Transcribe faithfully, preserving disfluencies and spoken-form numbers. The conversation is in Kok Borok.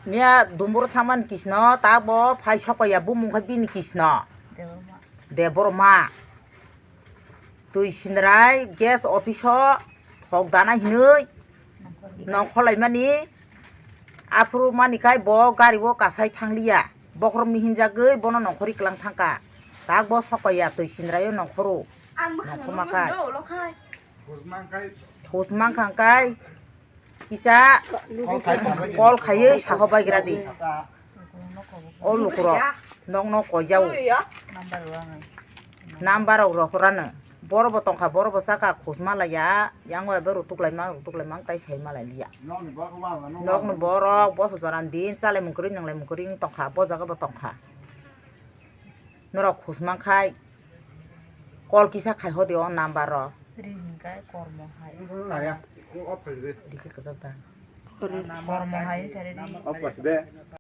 Miya dumbur thangmani kisno, ta bo phai sokpaiya bumung khe bini kisno. Debbarma. Twi sindrai gas office o thok dana hinwi nongkhorlaimani. Aphuru mani kai bo gari o kasai thangliya. Bokhorok mihinjagwi bono nongkhorwi kwlang thangkha. Tak bo sokpaiya twi sindrai o nongkhoro. Nongkhorma kai. Hus mangkha kai. Kisa call khaiwi saho baigra di. O lukurok nokno koijao. Number rok rohorano. Boro bo tongkha, boro bo saka khusma laiya. Yang bai bo rutuk laimang, rutuk laimang tai sai malai liya. Nokni borok boso joran din chalai mung kwrwi, nang lai mung kwrwi wng tongkha, bo jaga bo tongkha. Norok khusmang khai call kisa khai hodi o number o. Ri hinkai kormo hai. Ri khe kwchak da. Kormo hai hinchari ri.